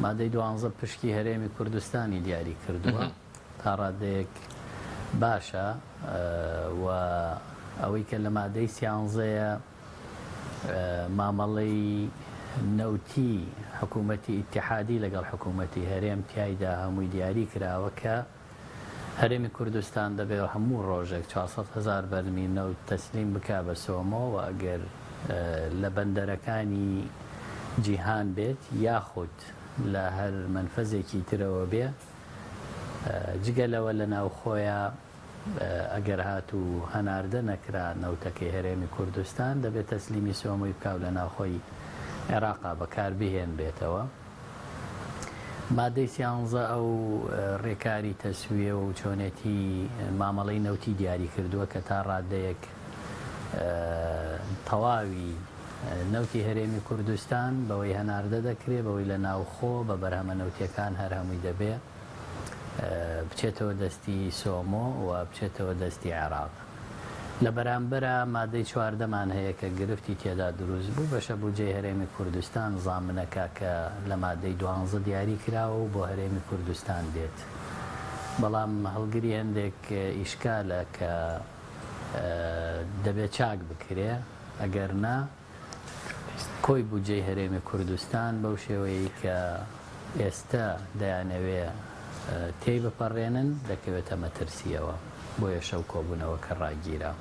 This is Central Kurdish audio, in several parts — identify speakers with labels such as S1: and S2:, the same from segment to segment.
S1: مادەی دوانزە پشکی هەرێمی کوردستانی دیاری کردووە تا ڕادەیەک باشە و ئەوەی کە لە مادەی سیانزەیە مامەڵەی نەوتی حکوومەتی ئیتیحادی لەگەڵ حکوومەتی هەرێم تیایدا هەمووی دیاری کراوە کە هەرێمی کوردستان دەبێ هەموو ڕۆژێک 400 هەزار بەرمیل نەوت تەسلیم بکا بە سۆمۆ و ئەگەر لە بەندەرەکانی جیهان بێت یاخود لە هەر مەنفەزێکی ترەوە بێ جگە لەوە لە ناوخۆیا ئەگەر هاتوو هەناردە نەکرا نەوتەکەی هەرێمی کوردستان دەبێت تەسلیمی سۆمۆی بکا و لە ناوخۆی عێراقا بەکار بهێنرێتەوە. مادەی سیانزە ئەو رێکاری تەسویە و چۆنێتی مامەڵەی نەوتی دیاری کردووە کە تا رادەیەک تەواوی نەوتی هەرێمی کوردستان بەوەی هەناردە دەکرێ بەوەی لە ناوخۆ بە بەرهەمە نەوتیەکان هەر هەمووی دەبێ بچێتەوە دەستی سۆمۆ و بچێتەوە دەستی عێراق. لە بەرامبەرا مادەی 14 مان هەیە کە گرفتی تێدا دروست بوو، بەشە بودجەی هەرێمی کوردستان زامنەکە کە لە مادەی دوانزە دیاری کراوە و بۆ هەرێمی کوردستان دێت. بەڵام هەڵگری هەندێک ئیشکالە کە دەبێ چاک بکرێ، ئەگەر نا کۆی بودجەی هەرێمی کوردستان بەو شێوەیەی کە ئێستە دەیانەوێ تێی بپەڕێنن دەکەوێتە مەترسییەوە، بۆیە شەو کۆبوونەوەکە ڕاگیرا.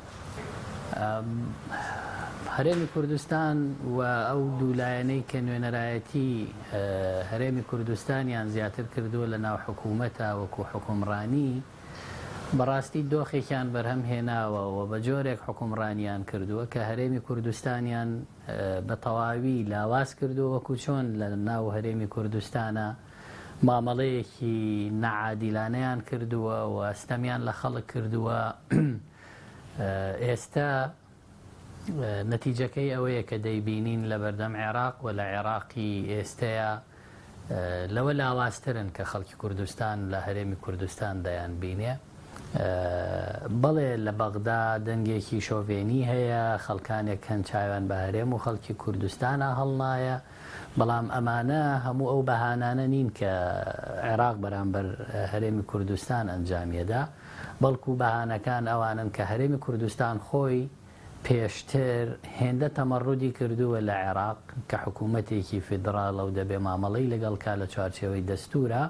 S1: هەرێمی کوردستان و ئەو دوو لایەنەی کە نوێنەرایەتی هەرێمی کوردستانیان زیاتر کردووە لە ناو حکوومەتە وەکوو حوکمڕانی، بەڕاستی دۆخێکیان بەرهەم هێناوە و بە جۆرێک حوکمڕانیان کردووە کە هەرێمی کوردستانیان بە تەواوی لاواز کردووە وەکو چۆن لە ناو هەرێمی کوردستانە مامەڵەیەکی نەعادیلانەیان کردووە و ستەمیان لە خەڵک کردووە ئێستا نەتیجەکەی ئەوەیە کە دەیبینین لە بەردەم عێراق و لە عێراقی ئێستەیە لەوە لاوازترن کە خەڵکی کوردستان لە هەرێمی کوردستان دەیانبینێ. بەڵێ لە بەغدا دەنگێکی شۆڤێنی هەیە، خەڵکانێک هەن چاویان بە هەرێم و خەڵکی کوردستانا هەڵنایە، بەڵام ئەمانە هەموو ئەو بەهانانە نین کە عێراق بەرامبەر هەرێمی کوردستان ئەنجامیەدا، بەڵکو بەهانەکان ئەوانەن کە هەرێمی کوردستان خۆی پێشتر هێندە تەمەڕودی کردووە لە عێراق کە حکوومەتێکی فیدڕاڵە و دەبێ مامەڵەی لەگەڵ کا لە چوارچێوەی دەستوورا.